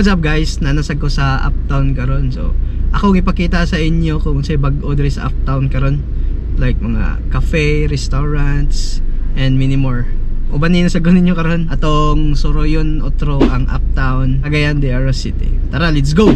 What's up, guys? Naa na sad ko sa Uptown karon. So, ako ipakita sa inyo kung unsay bag-o diri sa Uptown karon. Like mga cafe, restaurants, and many more. Uban na sa ninyo karon atong suroyon otro ang Uptown, Cagayan de Oro City. Tara, let's go!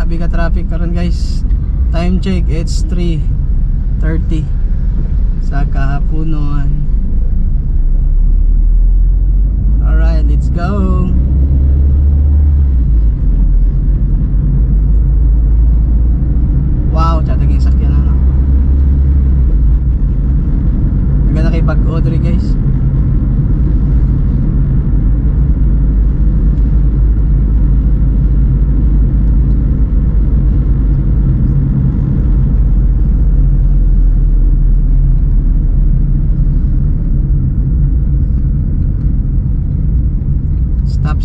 Grabe ka traffic karon, guys. Time check, it's 3:30 sa kahaponon. Alright, let's go. Wow, tsatag yung sakyan na, no? Dagan na kay bag-o diri, guys. Stop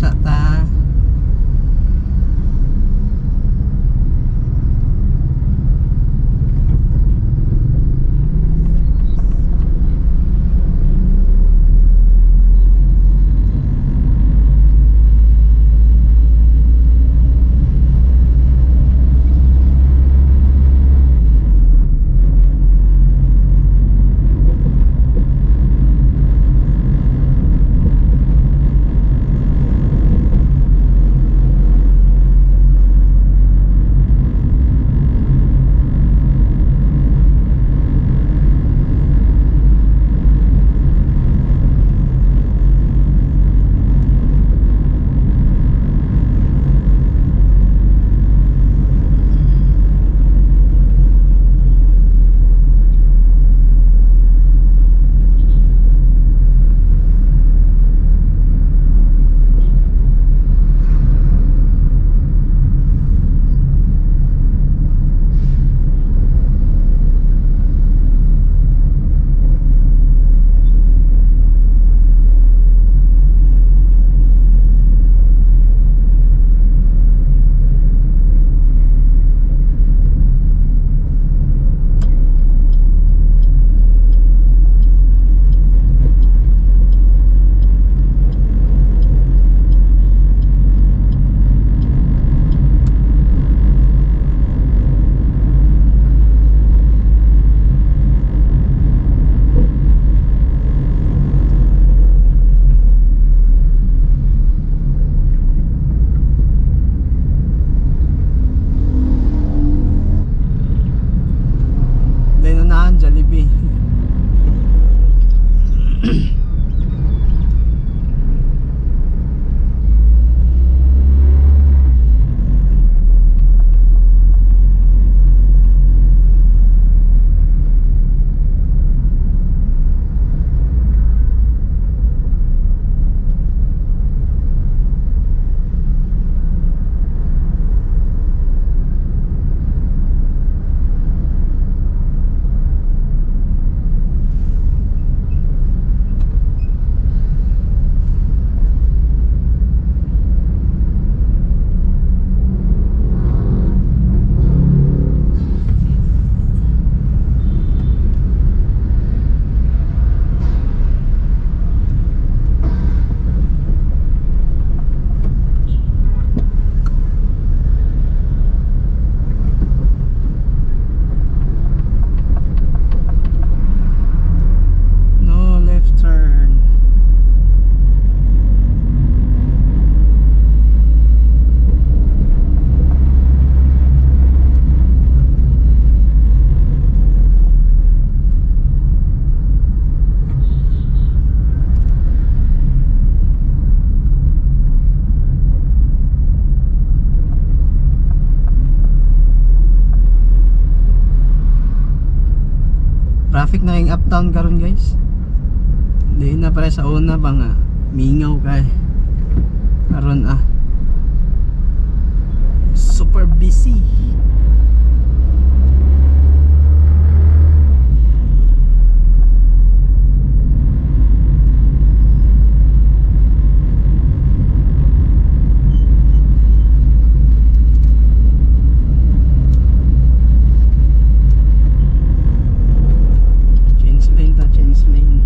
Traffic na yung uptown karon, guys. Hindi na pare sa una ba nga mingaw kay. Karon ah. Super busy. Change lane ta, change lane.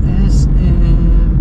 SM.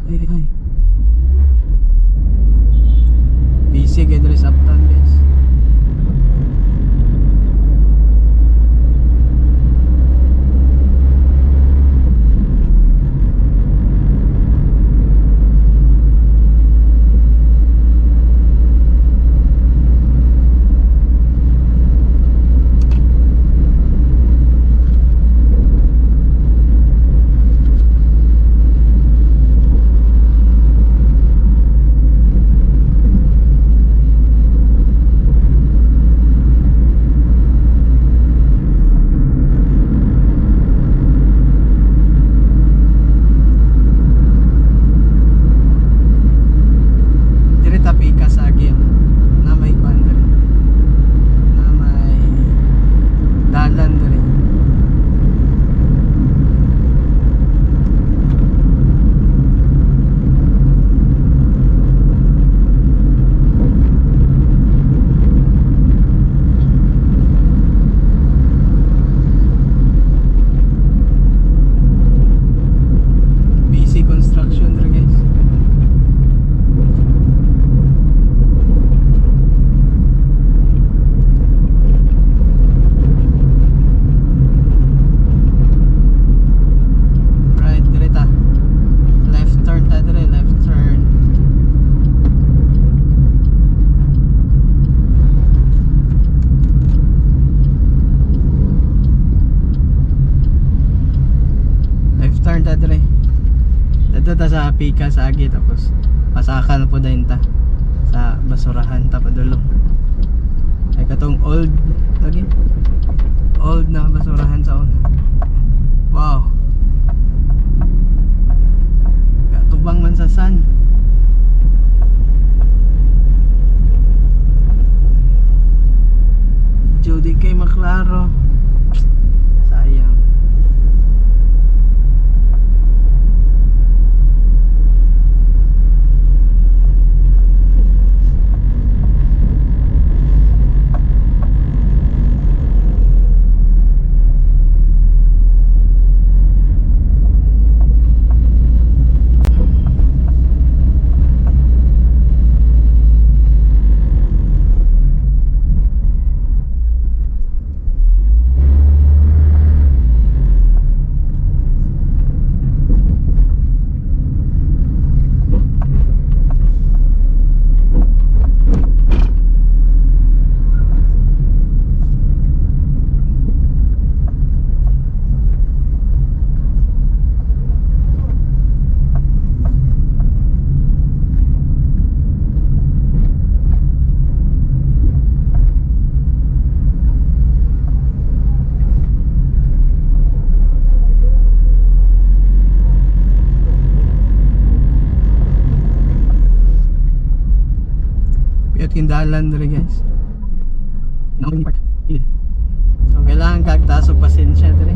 Ay, ay, ay. Busy kay diri sa uptown, guys. Diri ta pika sa agi na may kuan diri. Na may dalan diri. Busy construction diri, guys. Right, dire ta. Left turn ta dire, left turn. Left turn ta dire. Dito ta sa Pika sa Agi, tapos pasaka na po dayon ta sa basurahan ta padulong. Ay katong old lagi. Old na basurahan sa una. Wow. Katubang man sa sun. Jody kay maklaro. Sayang. Nindot yung dalan diri, guys. Naong park. So kailangan kag taas og pasensya diri.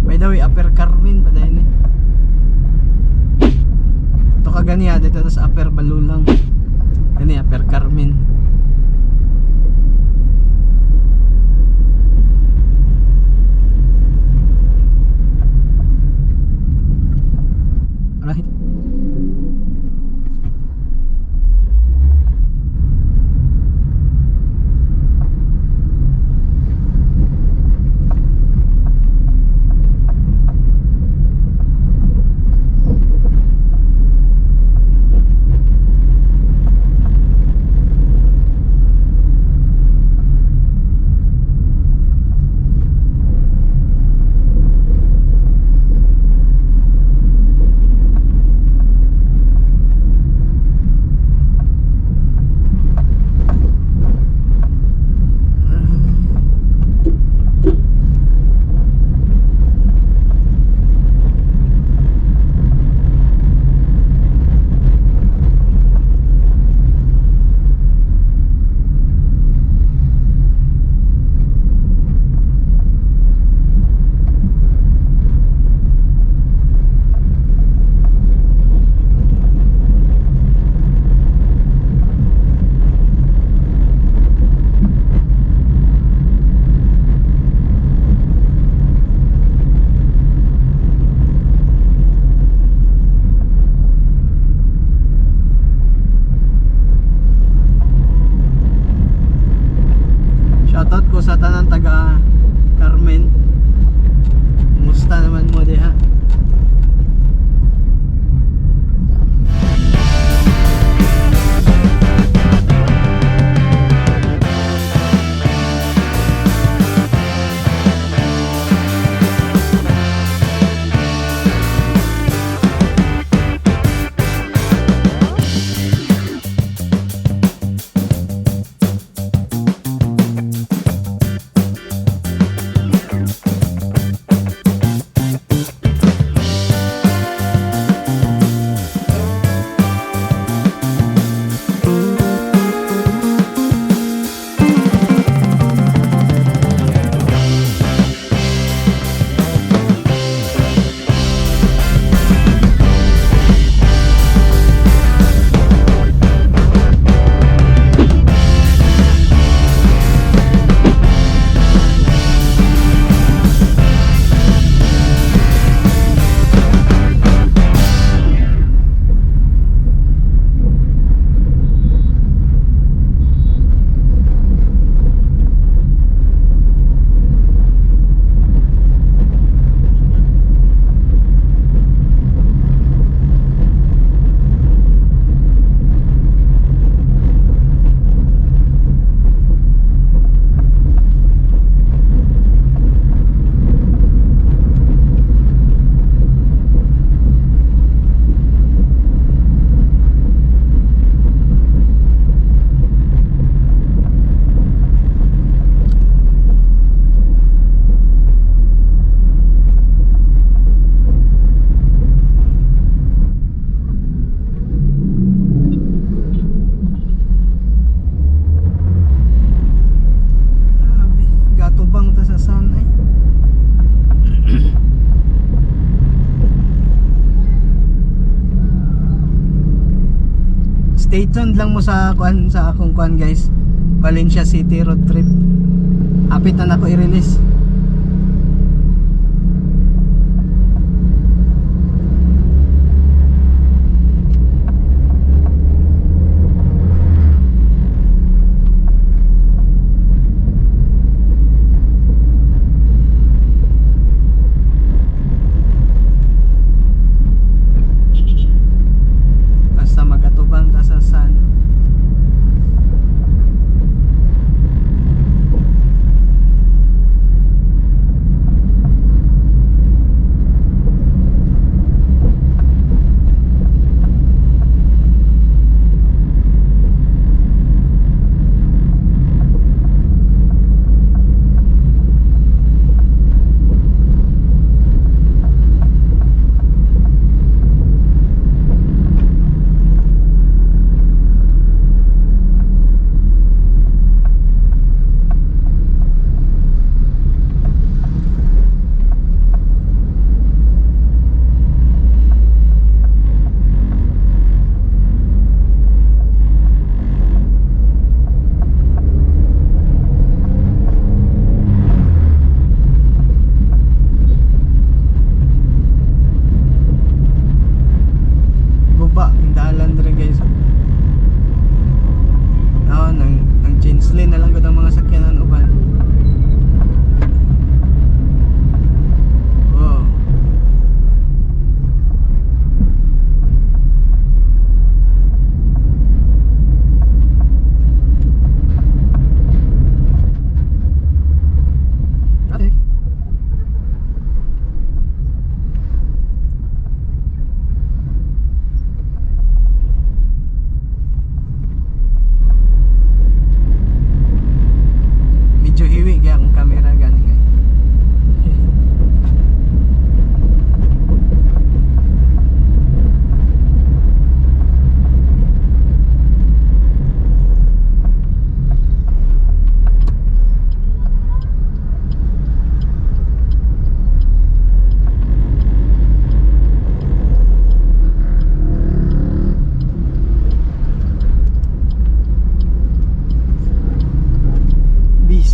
By the way, Upper Carmen pa dayon eh. Ito ka ganiya dito sa Upper Balulang. Gani Upper Carmen. Alright. Shoutout ko sa tanan taga Carmen. Kumusta naman mo diha? Grabe, gatubang ta sa sun ay. Stay tuned lang mo sa kuan, sa akong kuan, guys. Valencia City road trip. Hapit na nako i-release. Basta magatubang ta sa sun.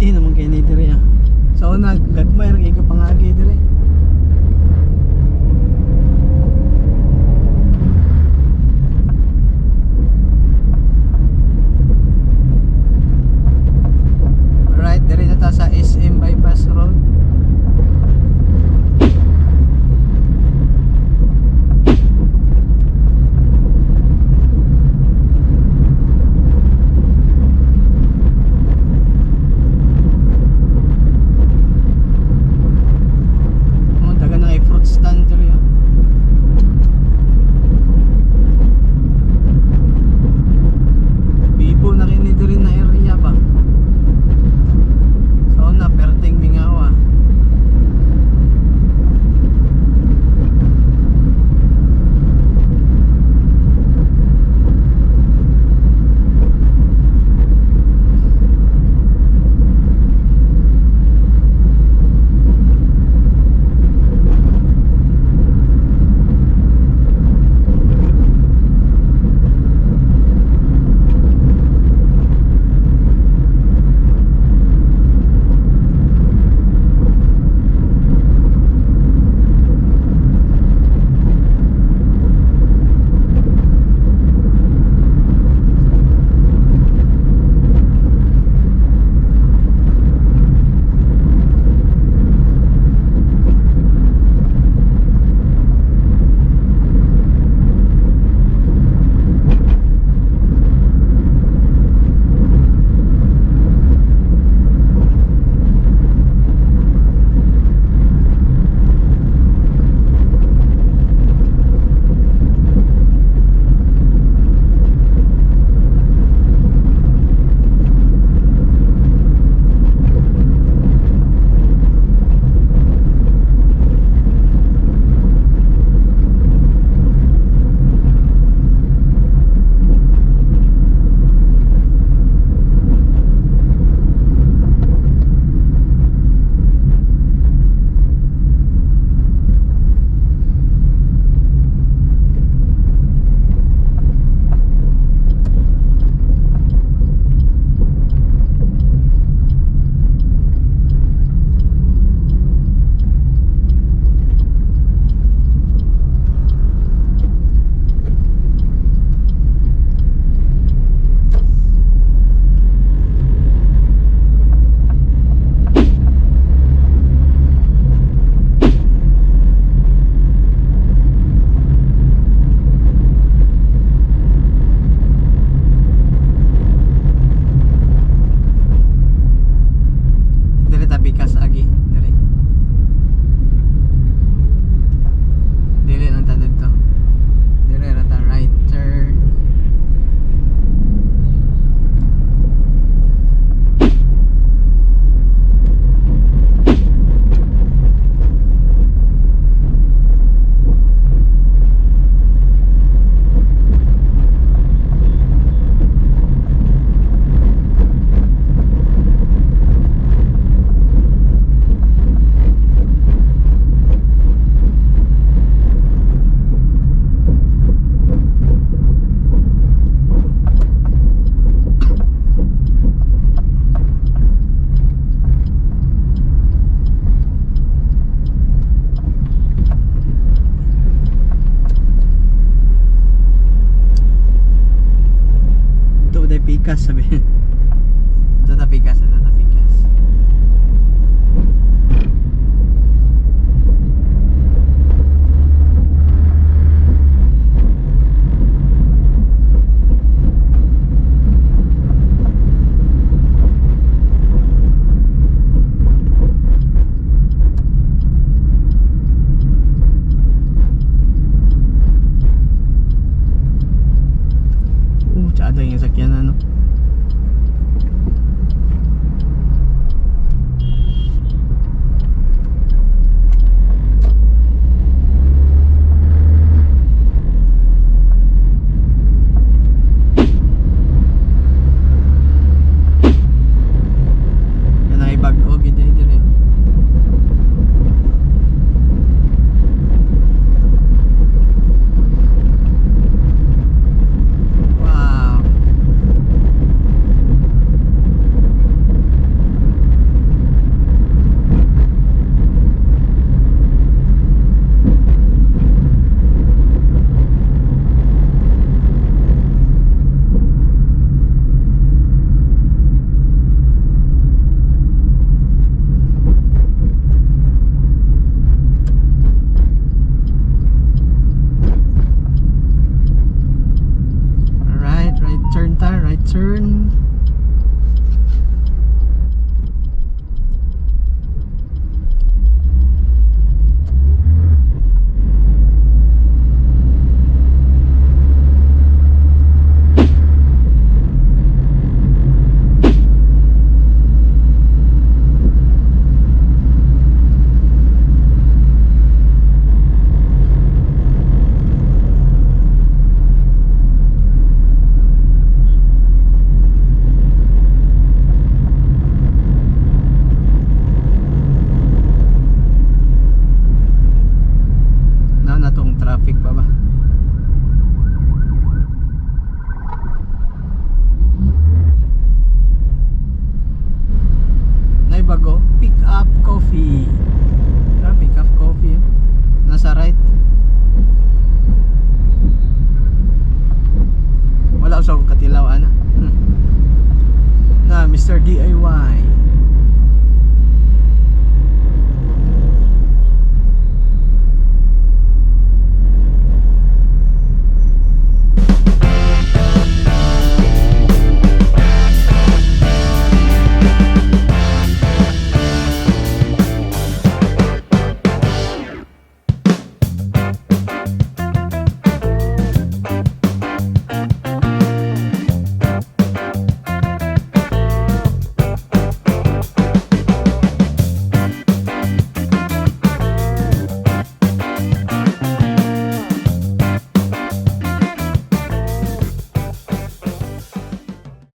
Busy naman kay ni diri ah. Sa una, gagmay ra kay ka pangagi diri. Alright, diri na ta sa SM Bypass Road. bago, Pick Up Coffee. Tara, Pick Up Coffee, eh. Nasa right. Wala sa akong katilaw ana. Na Mr. DIY.